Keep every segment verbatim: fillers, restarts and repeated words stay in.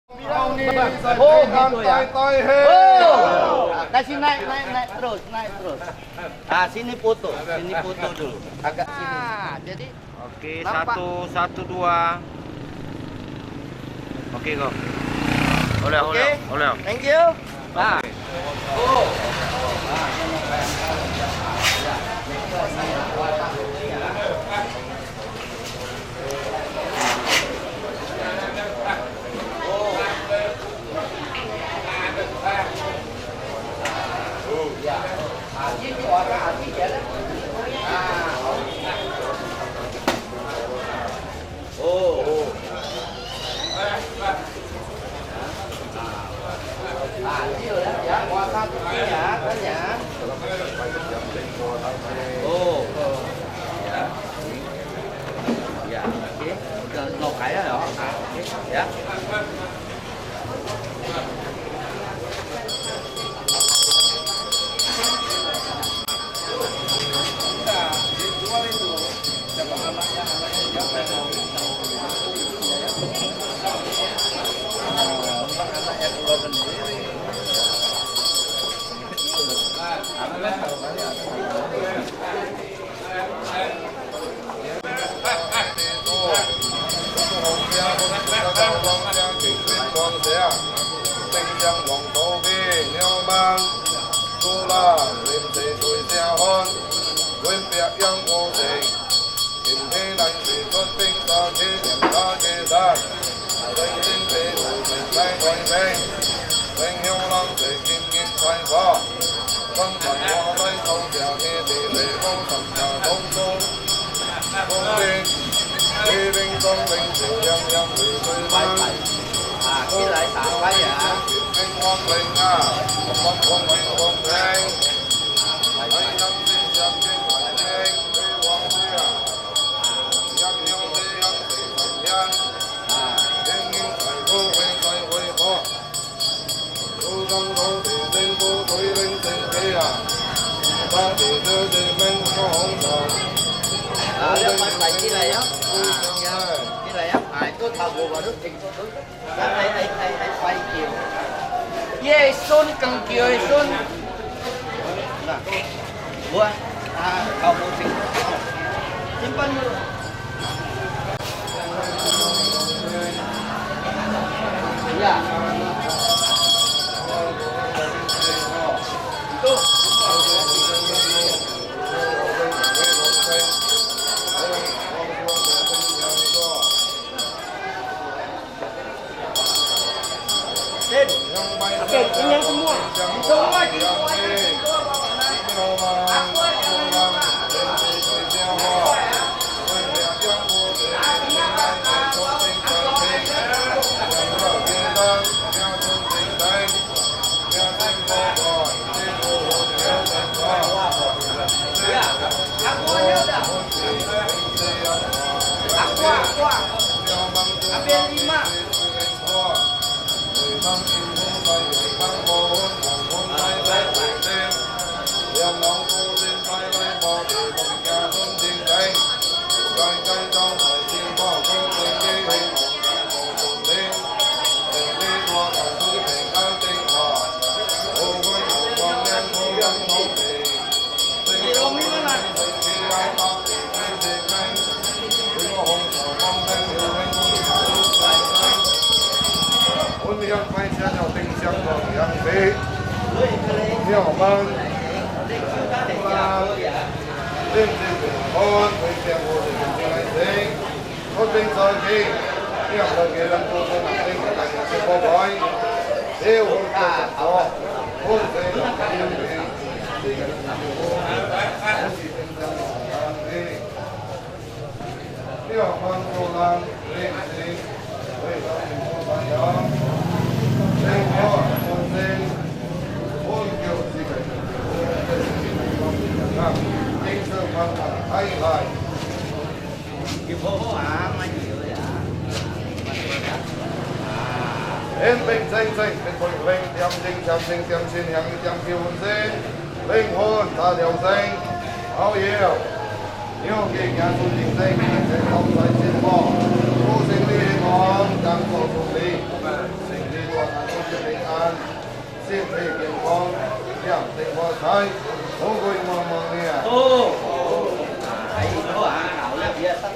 Oh, gitu ya. Oh. Nah, kasih naik, naik, naik terus, naik terus. Ah, sini foto, sini foto dulu. Agak sini. Ah, jadi. Oke, nampak. Satu, satu, dua. Oke, go. Oleh, oleh, oleh. Thank you. Nah. Oh. Ya, oke. Udah, no kaya ya. Ah, oke, ya. Ye, sun, kengkio, sun. Nah, buah. Ah, kau mau sing. Simpan dulu. Ya. Itu. Oke, ini yang semua. Semua di. Aqua, aqua. Ambil lima. Eng, beng, seng, seng, beng, beng, beng, tiam, ding, tiam, ding, tiam, sin, hiang, tiam, kiu, hun, seng, beng, hun, ta, diau, seng, au, ieu. Iu, king, ya, sun, ding, seng, ding, seng, tong, sai, sin, mo. Ku, seng, li, hon, dang, so, sun, li.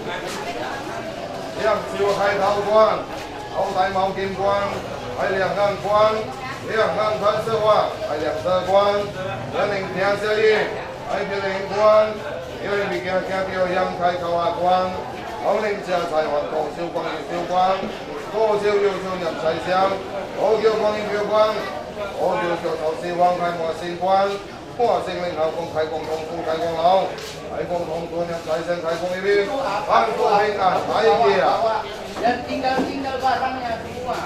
Liang siu hai tau guang, au tai mau kim guang, hai liang ngang guang, liang ngang tai sewa, hai liang se guang, lening tiang sia i, hai piling guang, ioi bikia kia tio yang kai kawa guang, au ning sia sai wan kong siu guang i siu guang, ko siu iu siu niam sai siang, o kio guang i kio guang, o kio kio tau siu guang hai mua sing guang, Ua sing ling hau kong kai kong kong kong kai kong lau. Kai kong kong tuan yang kai seng kai kong ibi. Bang kong ling ah kai kia. Dan tinggal-tinggal barangnya semua.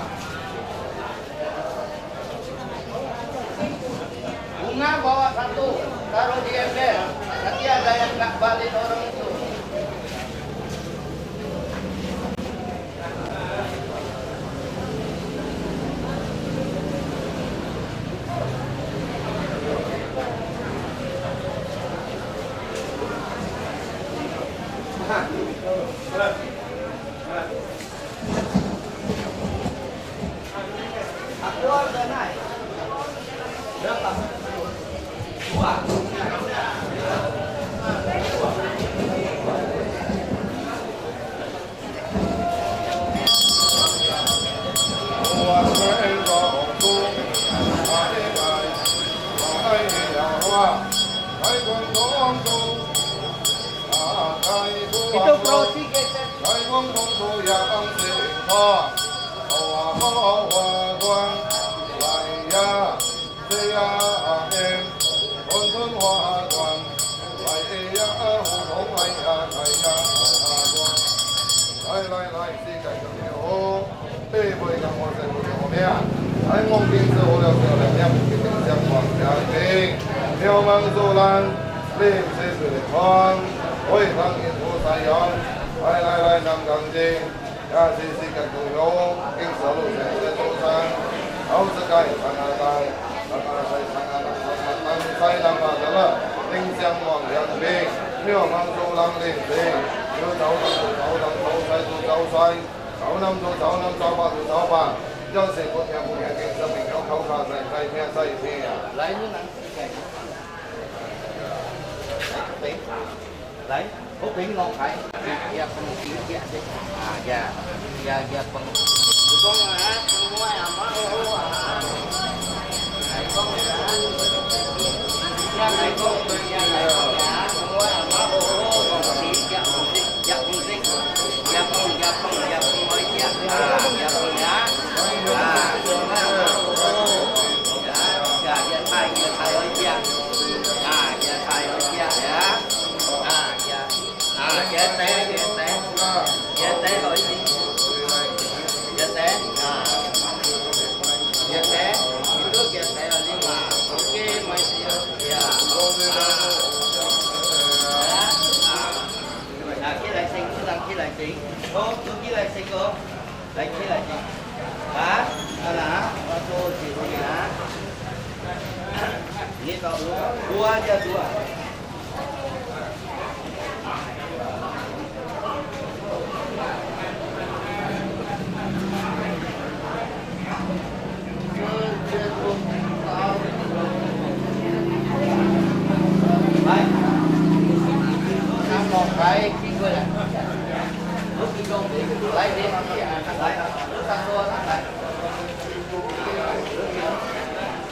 Bunga bawa satu, taruh di ember. Nanti ada yang nggak balik orang itu. Itu pro sih, geser. Ia sisikan tu yo, ing salu sese tusan, au sekai sangatang, sangatang, sangatang, sangatang, sai nama jala, ing siang muang yang bing, mio mang tu lang ling bing, yo cau tang tu cau tang, cau sai tu cau sai, cau nam tu cau nam, cau pa tu cau pa, jang sikut yang punya king sabing, yo kau ka sai, sai mia, sai mia. Lain ni nang, lain. Hoping ngon kai. Ia peng ia de. Ah, ia. Ia ia peng. Bukong ah, peng muai ama oh oh ah. Ai peng ya. Ia ai peng ia ai peng ya. Peng muai ama oh oh. Ia peng sing. Ia peng sing. Ia peng ia peng ia peng oh ia. Ah, ia peng ya. Ah, ia peng ama oh oh. Ya, ya, ia tai ia tai oh ia. Ah, ia tai oh ia ya. Ah, ia. Ah, ia te, ia te. Ia te, oi. Ia te, ah. Ia te, itu ia te, oi, lima. Oke, mai sia. Ya. Ah. Ah. Nah, kira sing, sedang kira sing. Oh, tu kira sing, oh. Lagi, lagi. Hah? Mana? Satu, sini, ya. Ini tahu dulu. Dua aja, dua.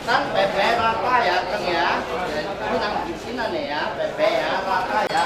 Nang pepe rata ya, Kang ya. Nang di sini nih ya, pepe ya, rata ya.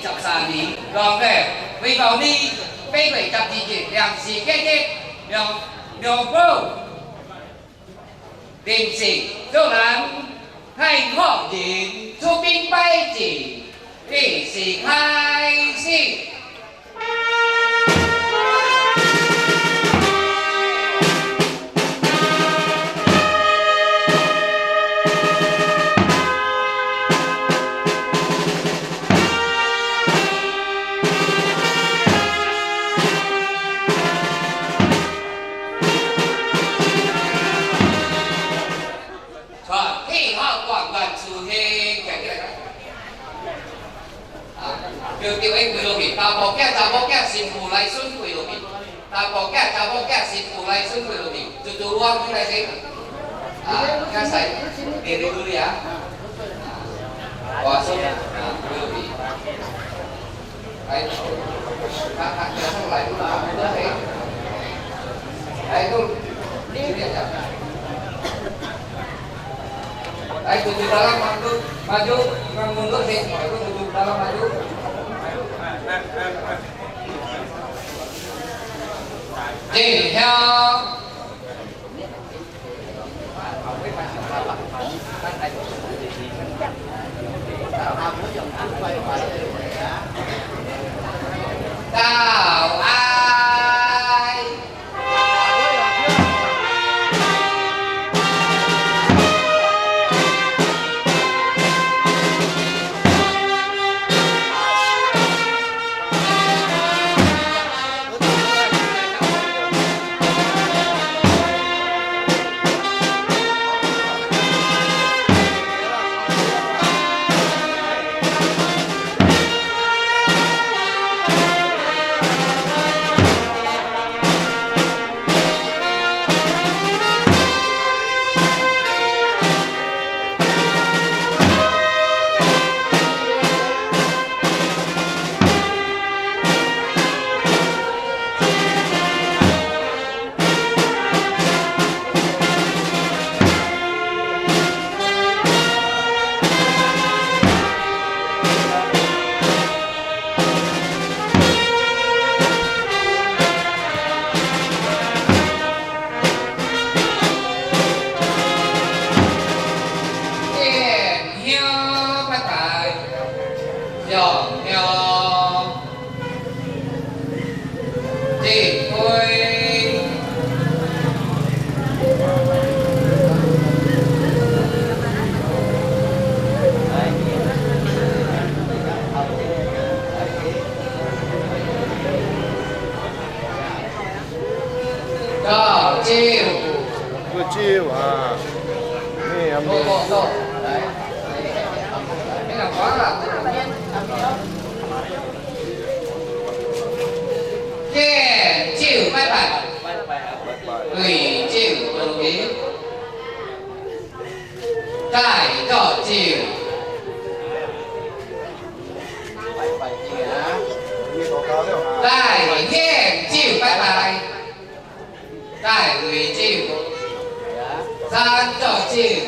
Chapsani, lòng về, vì bảo ni, bê quẩy chập chỉ chỉ, lẻng xì kê kê, mèo, mèo bô. Đêm xì, dô lắng, hay khó dịnh, số pin bay chỉ, vì xì khai xì. Chọn thi họ quảng bật xu thế. Kiu kiu ếch mười lăm nghìn. Tao bok kia, tao bok kia, xin phủ lai sun mười lăm nghìn. Tao bok kia, tao bok kia, xin phủ lai sun mười lăm nghìn. Tutu ruang tu lai sih. Ah, kasih. Oke, dulu ya. Wah, sun. Ah, mười lăm nghìn. Ayo, tutup dalam, maju, maju, Imam mundur sih, ayo, tutup dalam, maju. Oke, ya. Tao ai. Chào chiêu. Chào chiêu à. Nè, em đi. Ồ, ồ, ồ. Đấy. Cái nào quá là Kiên chịu bắt bạt. Bái bai. Quỷ chịu đồng ý. Cải trọ chịu. Cải thiện chịu bái bai. Cải ủy chịu. Sáng trọ chịu.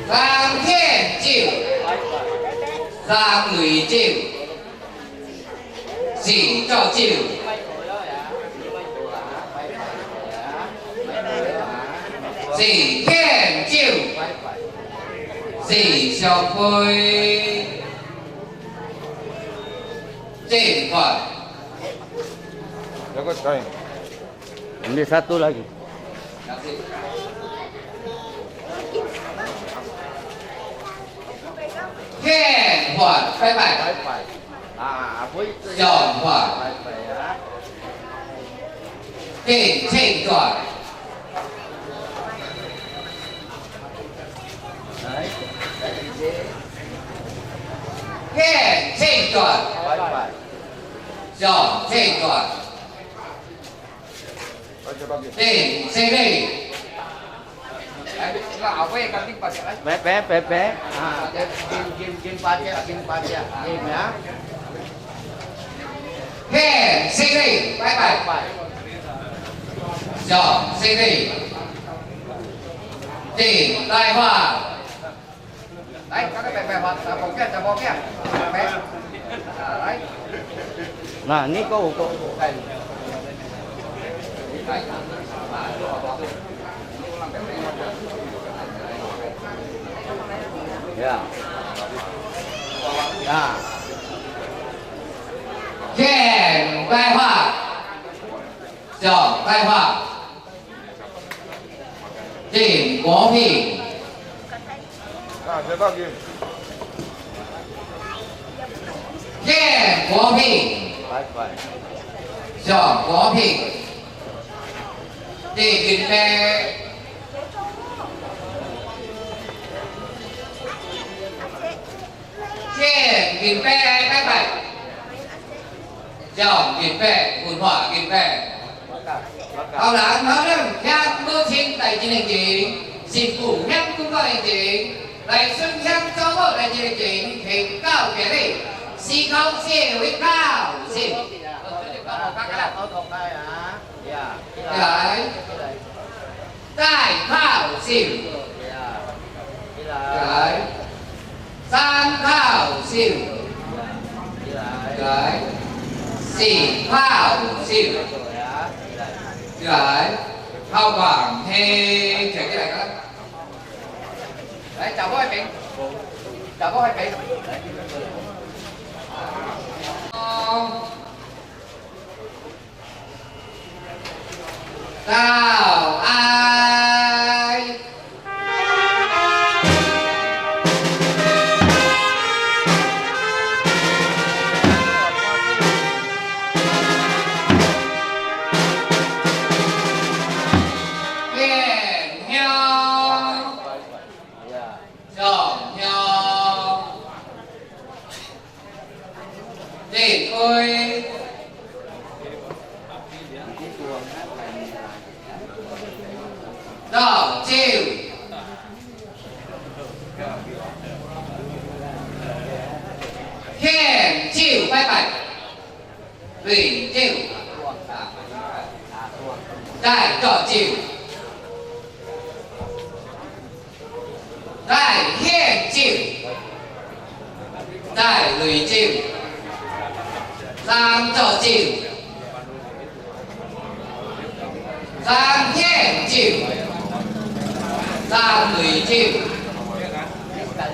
Sáng thiện chịu. Sáng ủy chịu. Sỉ trọ chịu. Sỉ thiện chịu. Sỉ song phôi. Chịu khỏi. Ini satu lagi. Bye bye. Bye bye. Ah, apa itu? Siap, Pak. Bye bye ya. Oke, cek, Pak. Oke, cek, Pak. Bye bye. Siap, cek, Pak. Tim, sini. Be, be, be, be. Ah, game, game, game pace, game pace. Game ya. Tim, sini. Bye, bye. Siap, sini. Tim, Taiwan. Nah, ini kau, kau. Ya. Ya. Game, 开画。 Siap, 开画。Tim, 国乒。啊，这个给。Tim, 国乒。Siap, 国乒。Tim, 乒。Tim, 乒，拜拜。 Siap, 乒。文化，乒。好了，好了，向母亲带进来请，新妇向公公来请，来孙向祖母来进来请，请告别礼，四叩首，一叩首。来。 再叩首。来。三叩首。来。四叩首。来。好棒，嘿，站起来，来。来，掌握平，掌握平。哦。 Tao ai. Hên hiong. Sông hiong. Tịnh ơi. Đỏ chịu. Khen chịu, bye bye. Lùi chịu. Đại đỏ chịu. Đại hiền chịu. Đại lùi chịu. Giang trọ chịu. Giang hiền chịu. Giang lùi chịu.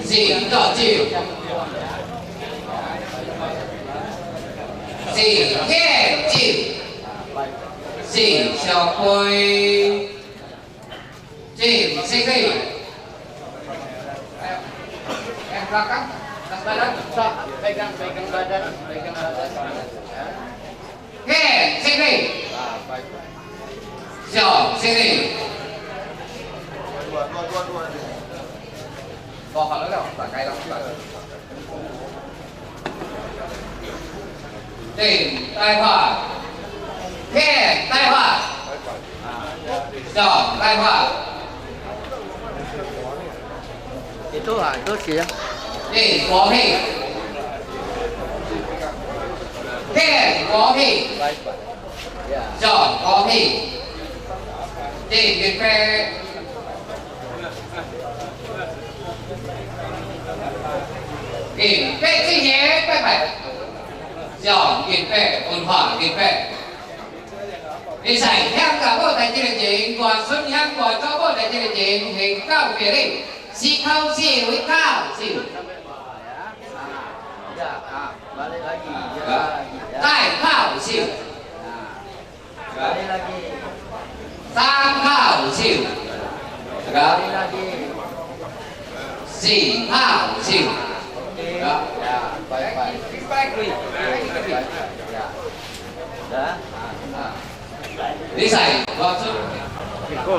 Dị trọ chịu. Dị hiền chịu. Dị sọc quay. Tim, sini. Yang belakang, atas badan. Stop. Pegang, pegang badan, pegang badan. Oke, sini. Siap, sini. Dua, dua, dua, dua. Bawa kalau lewat, pakai langsung. Tỉnh Tây Hòa. Khen Tây Hòa. Giỏi Tây Hòa. Itu lah, itu sih ya. Tỉnh Quảng Trị. Khen Quảng Trị. Giỏi Quảng Trị. Tỉnh Bình Phước. Tỉnh Bình Phước, xin nhé, bye bye. Giỏi Bình Phước, ôn hòa Bình Phước. Đi sảy hiang cả bộ tài chính là chính, còn xuân hiang còn cho bộ tài chính là chính, hình cao về đi. Xì khâu xì, hít khâu xì. Balik lagi. Ya. Tarik khâu xì. Sekali lagi. Tam khâu xì. Sekali lagi. Sì khâu xì. Oke. Ya. Ya. Bisa, ya? Langsung. Iko.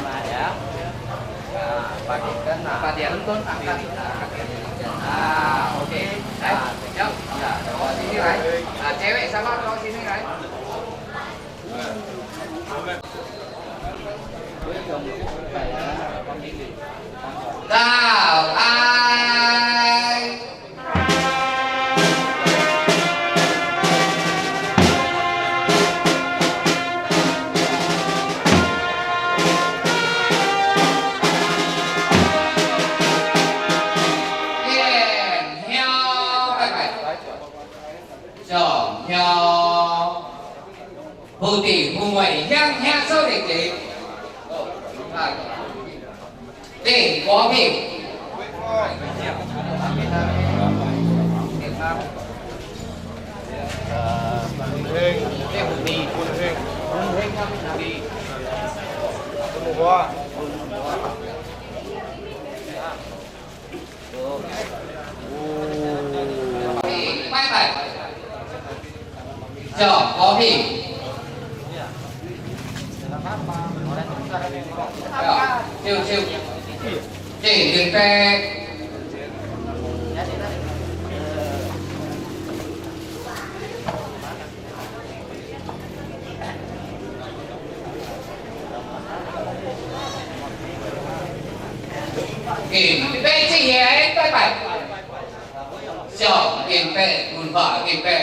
Nah, ya. Nah, pakai kan, nah. Apa dia? Tonton angkat. Nah, angkat. Nah, oke. Nah, siap. Nah, bawa sini, Rai. Nah, cewek sama bawa sini, Rai. Tau, ai. Heo, bye bye. Song, heo. Huti, humoi, hiang, hiang, sore, cek. Cek, kopi. Bye bye. Siap, kopi. Siap, siap. Cek, cek. Im pe, cek, ya, eh, bye bye. Siap, im pe, unfa, im pe.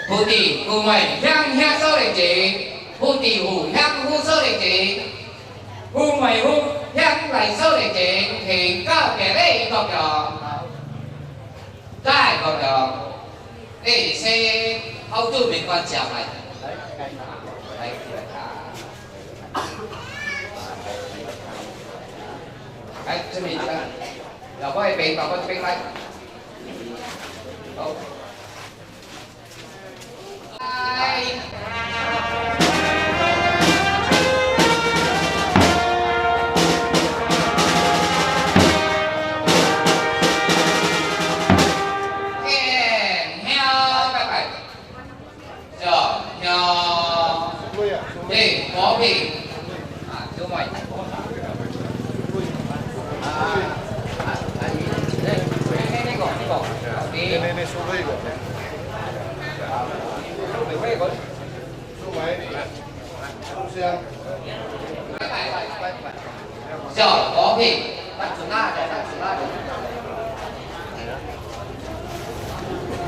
Huti, humoi, hiang, hiang, sore, cek. Huti, hu, hiang, hu, sore, cek. Humoi, hu, hiang, lai, sore, cek. Hei, kau kere, kau kau. Dai, kau kau. Eh, se, hau tu me kuan siap lai. Hai, sini, ya. Ya, boy, peng, apa, peng, lai. Oh.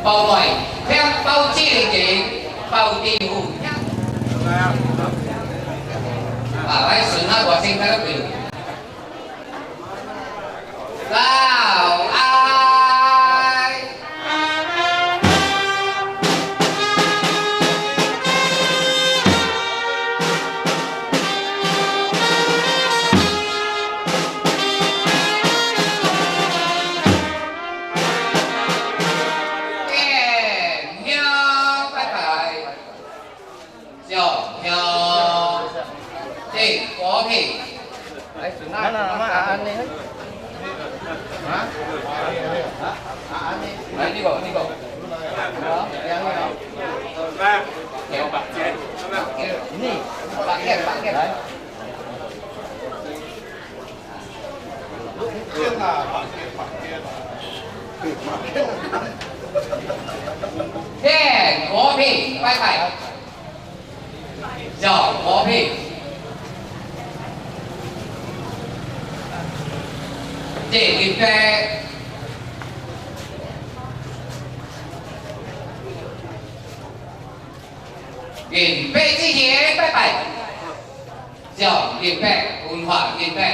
Pau mai, pau cili, pau tihu. Alai sunat wasing tarap. Tau ai. Em, heo, bye bye. Siap, siap. Cek, oke. Mana nama aneh? Hah? Hah? Aneh. Nah, ini kok, ini kok. Yang ini. Ini, pakai, pakai. Hei, kopi, bye bye. Jauh, kopi. Cek, cek. Im pe, cek, bye bye. Jom, im pe, unfa, im pe.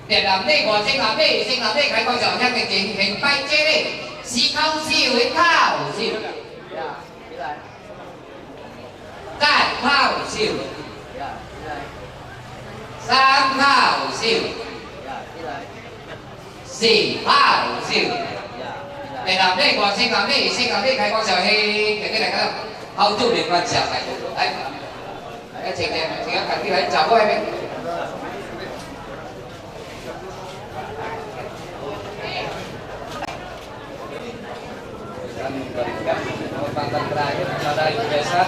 Tiap lam ni, gua sing lam ni, sing lam ni, kai gua jom, yang kecil, heng pai cili. Si kau siu, heng kau siu. Tat kau siu. Sam kau siu. Si kau siu. Tiap lam ni, gua sing lam ni, sing lam ni, kai gua jom, heng, heng, heng, heng. Hau tu, di mana siapa itu? Hai. Mantan terakhir kepada Ibu Desa.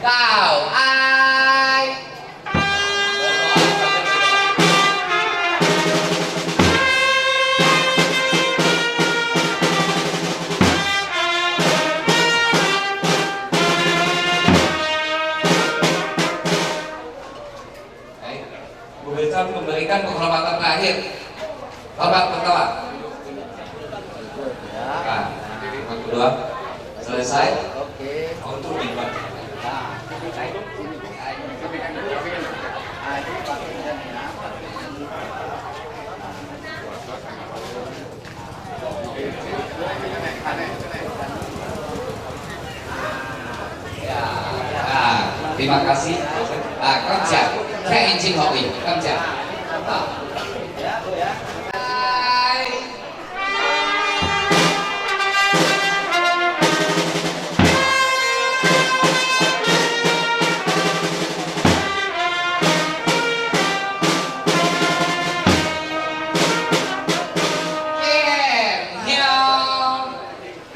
Kau ai. Baik, Bu Bintang memberikan penghormatan terakhir. Hormat pertama. Nah, hormat kedua. Selesai. Oke. Untuk di depan. Ya, ya, terima kasih. Ah, kamsia. Saya izin hobi. Kamsia. Ah. Hai.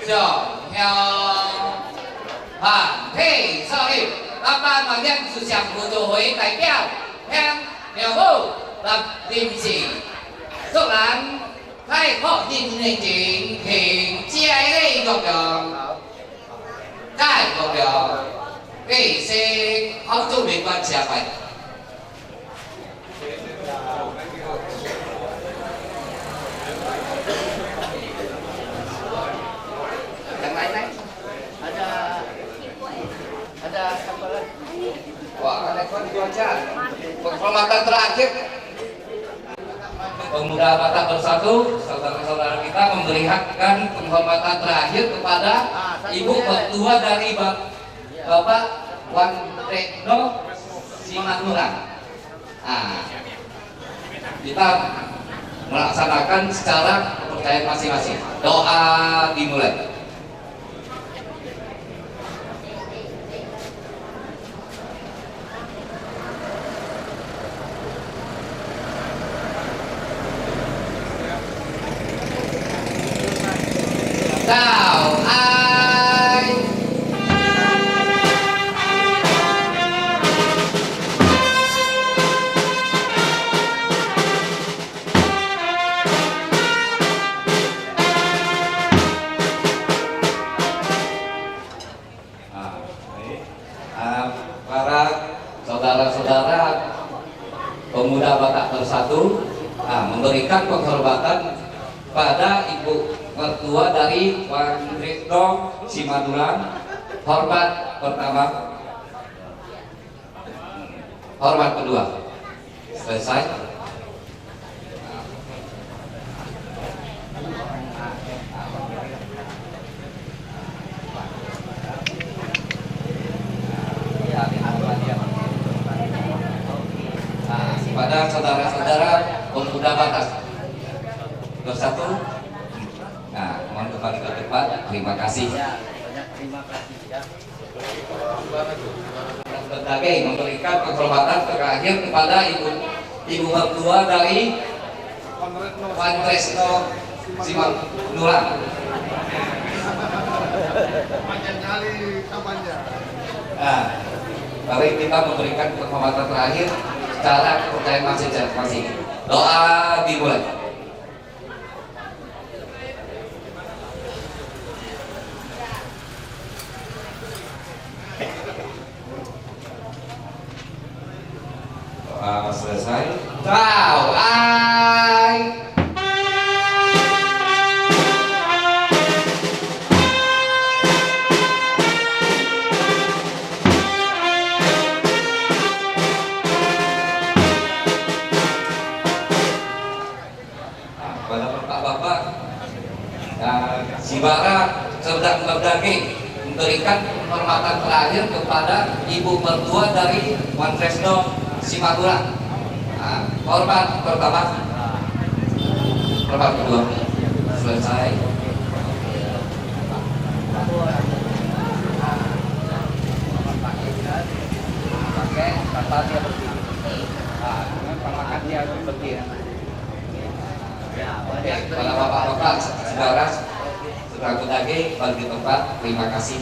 Hiong, hiong. Hei, sorry. Apa malian susiang butuh hoi tai piau. Hiong, hiong, oh. Lam, lim, si. Solan. Hai, kok di ning ding, ding. Cia, eh, gok, gok. Kai, gok, gok. Eh, si, kau tu, siapa? Yang lain-lain? Ada, ada apa lagi? Wah, ada itu aja. Penghormatan terakhir. Pemuda Batak Bersatu, saudara-saudara kita memberikan penghormatan terakhir kepada Ibu Mertua dari Ba-, Bapak Wan Retno Simanurang. Nah, kita melaksanakan secara kepercayaan masing-masing. Doa dimulai. Tau ai. Nah, ini, ah, para saudara-saudara pemuda Batak Bersatu, ah, memberikan penghormatan pada Ibu Mertua dari Wan Retno Simanurang. Hormat pertama. Hormat kedua. Selesai. Kepada saudara-saudara pemuda Batak Bersatu. Nah, mohon kembali ke depan. Terima kasih. Terima kasih. Sebagai memberikan penghormatan terakhir kepada ibu, ibu mertua dari Wan Retno Simanurang. Nah, mari kita memberikan penghormatan terakhir secara kepercayaan masing-masing. Doa dimulai. Ah, selesai. Tau ai. Kepada bapak-bapak, eh, Sibara Serdang Berdage memberikan penghormatan terakhir kepada ibu mertua dari Wan Retno Simanurang. Nah, hormat pertama. Hormat kedua. Selesai. Pakai kapal dia berdiri. Nah, dengan pemakan dia berdiri. Kepada bapak-bapak, saudara, Ragu tage bagi tempat, terima kasih.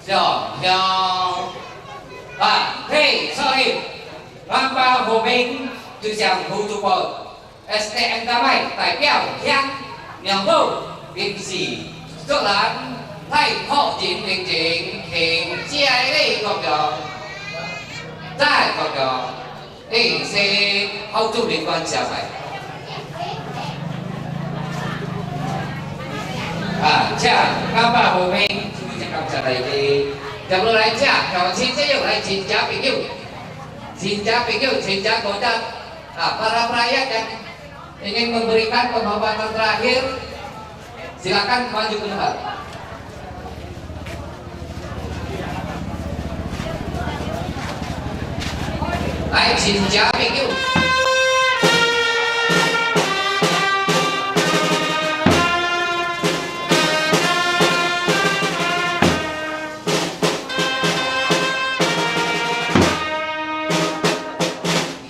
Xiao, xiao. Ba, hei, so him. Ngamba Hồ Minh, chủ nhiệm hỗ trợ bộ. S T M tám bảy, đại biểu Hiang, Niang Hô, Bim Sì, Sốt Lan, Thái Hậu Dinh Lêng Jêng, Khêng Chia Lê Gọc Gọc. Tại Gọc Gọc. Ê, xe hậu chủ liên quan chia bảy. À, chia, ngamba Hồ Minh, chủ nhiệm cộng sản này thì, jam lu lai chia, kalau chia chia yuk, lai chia chia bình yuk. Chia chia bình yuk, chia chia có đáp. À, para, para rakyat yang ingin memberikan penghormatan terakhir, silakan maju ke depan. Baik, xin chào, thank you.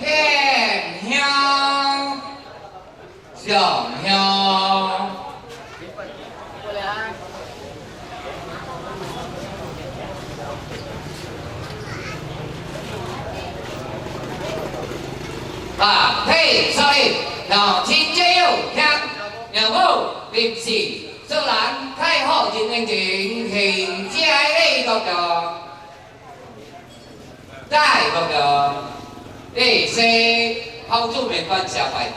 Hen, hen. Xiao Hiao. Ba, hei, sorry. Xiao Chin Jê Yu, Hiang, Niang Hô, Bim Sì, Sốt Lan, Thái Hậu Dinh Lêng Jêng, Khêng Chia Lê Gọc Gọc. Đại hội đồng, để xe hậu chủ mình còn sẽ phải.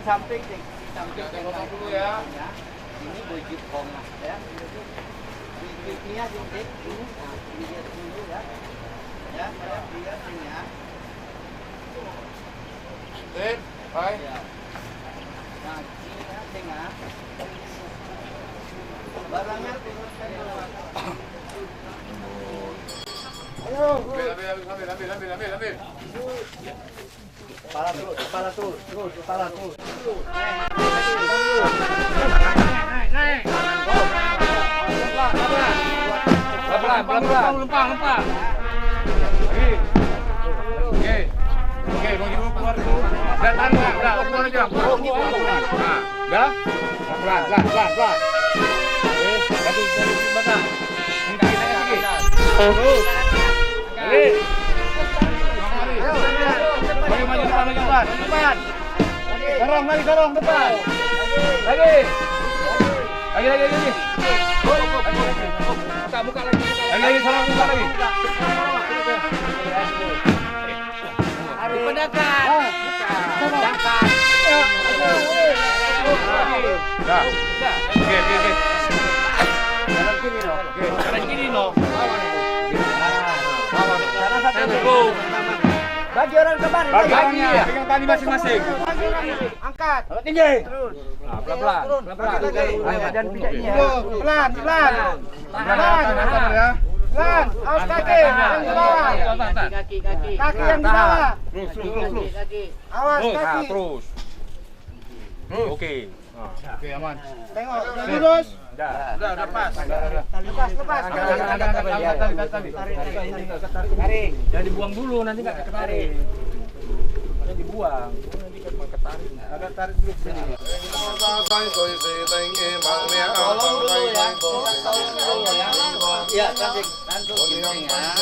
Samping, di samping. Ya, tengok dulu ya. Ini bojib kong, ya. Bibirnya sedikit, ini, nah, ini dia dulu ya. Ya, ya, biar kenyang. Sip, baik. Ya. Nah, ini ya, tengah. Barangnya turunkan dulu. Ayo. Ambil, ambil, ambil. Kepala terus, kepala terus, terus, kepala terus. Pelan-pelan, pelan-pelan. Lempang, lempang. Oke. Oke, mau dulu keluar dulu. Udah, tahan, udah, udah, keluar aja. Nah, udah. Pelan, pelan, pelan, pelan. Oke, satu, satu, satu, belakang. Ini dikit, naik dikit. Terus. Lagi. Maju, maju, depan, maju, depan. Depan. Dorong lagi, dorong, depan. Lagi. Lagi, lagi, lagi. Buka, buka lagi, buka lagi. Lagi, lagi, dorong, buka lagi. Pendapat. Pendapat. Nah. Oke, oke, oke. Kanan kiri, no. Oke, kanan kiri, no. Bagi orang kemarin. Bagi orangnya. Pegang tali masing-masing. Angkat. Tinggi. Terus. Nah, pelan-pelan, pelan-pelan. Ayo, badan pijak ini ya. Pelan, pelan. Pelan. Pelan. Awas kaki yang di bawah. Kaki, kaki. Kaki yang di bawah. Terus, terus, terus, terus. Awas kaki. Terus. Oke. Oke, aman. Tengok, udah lurus. Udah, udah pas. Lepas, lepas. Angkat, angkat, angkat, angkat, angkat, angkat, angkat. Tarik, tarik, tarik. Tarik. Jangan dibuang dulu, nanti nggak ketarik. Jangan dibuang. Nanti kan ketarik. Agak tarik dulu ke sini. Tolong dulu ya. Tolong dulu ya. Iya, tarik. Bantu gising ya.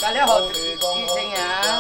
Kalian hot gising ya.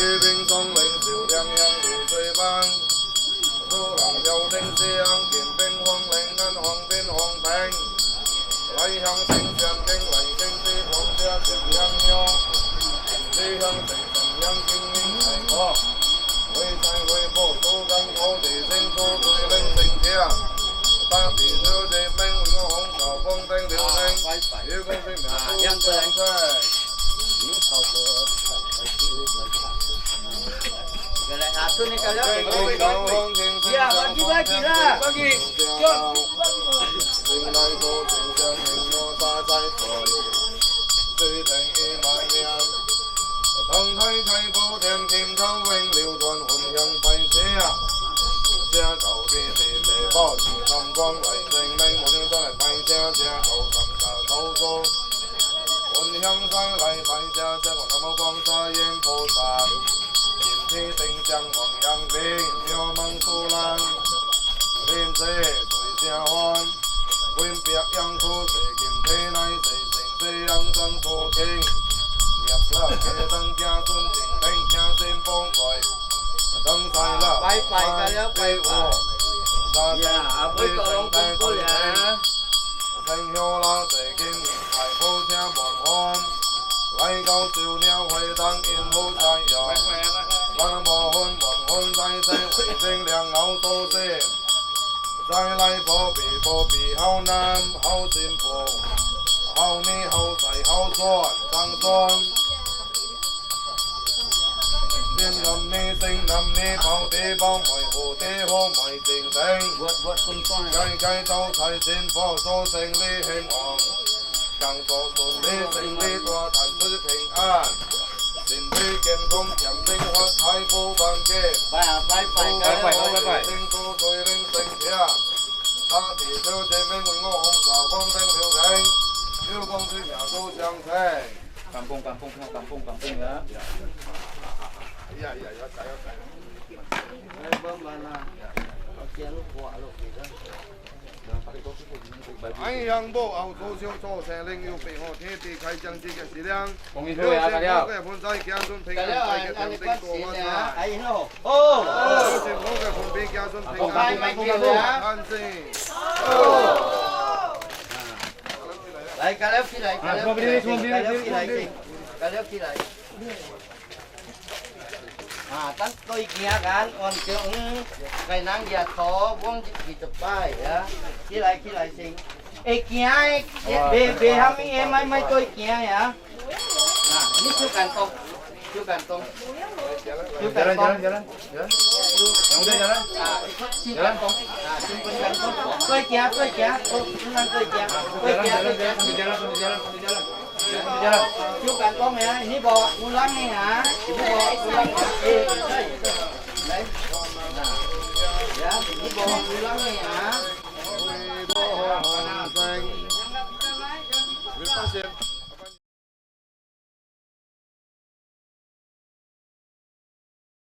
ia bing song ling siu liang yang lu sui bang. Su lang yau ting siang kin bing huang leng ngan hong bin hong beng. Lai hiang sing sian keng lai keng ti huang sia sian hiang nyo. Ti hiang sing sian hiang king ning sai ko. Hui sai hui bo su gang ko ti sing su sui leng sing tia. Ta ti su ji meng hui ngo hong sao bong teng liu neng. Yu kong sing mia su siang sai. Bagi, bagi, bagi lah. Bagi. Bye bye kalian, bye bye. Ya, Aboy tolong kumpul ya. Seng hio la se kin ning sai bo sia buang hon. Lai kau siu nia huai tang in hu sai yo. Ban bo hon buang hon sai se huai sing liang ngau to se. Sai lai bo bi bo bi hau nam hau sim bo. Hau ni hau sai hau suan sang suan. Sing nam ni sing nam ni bao ti bao moi hu ti hu moi sing sing. Gai gai tau sai sin bo so sing li heng ong. Kang so sun li sing li tua tan su ping an. Sin li ken kong kiam sing huat hai bu ban ke. Bye bye bye bye. Sing su sui ling sing tia. Ta ti su je meng mui ngo hong sao bong teng liu teng. Liu bong sui mia su siang teng. Kampung, kampung, semua kampung, kampung ya. Iya, iya, iya, saya, saya. Ai yang bo au so sio so seling yu pe ho te ti kai jang ji ke siliang. Kong itu ya, kalian. Ke pun sai kian sun pe kan sai ke teng teng to wa sai. Ai no. Oh. Sin ho ke pun pe kian sun pe kan. Ai mai kian ya. Kan si. Lai, kalau kilai, kalau kilai, kalau kilai, kalau kilai. Ah, tan toi kia kan, on ke, mm, kai nang dia to, buang di, di tepai ya. Kilai, kilai sing. Eh, kia, eh, eh, be, be, hami, eh, mai, mai toi kia ya. Nah, ini su kantong. Su kantong. Su kantong. Jalan, jalan, jalan. Jalan. Yang udah jalan. Nah, ikut si kantong. Nah, simpan kantong. Toi kia, toi kia. Oh, tenang toi kia. Toi kia, toi kia. Jalan, sambil jalan, sambil jalan, sambil jalan. Sambil jalan. Su kantong ya, ini bawa pulang nih ya. Ini bawa pulang. Eh, lain. Nah, ya, ini bawa pulang nih ya.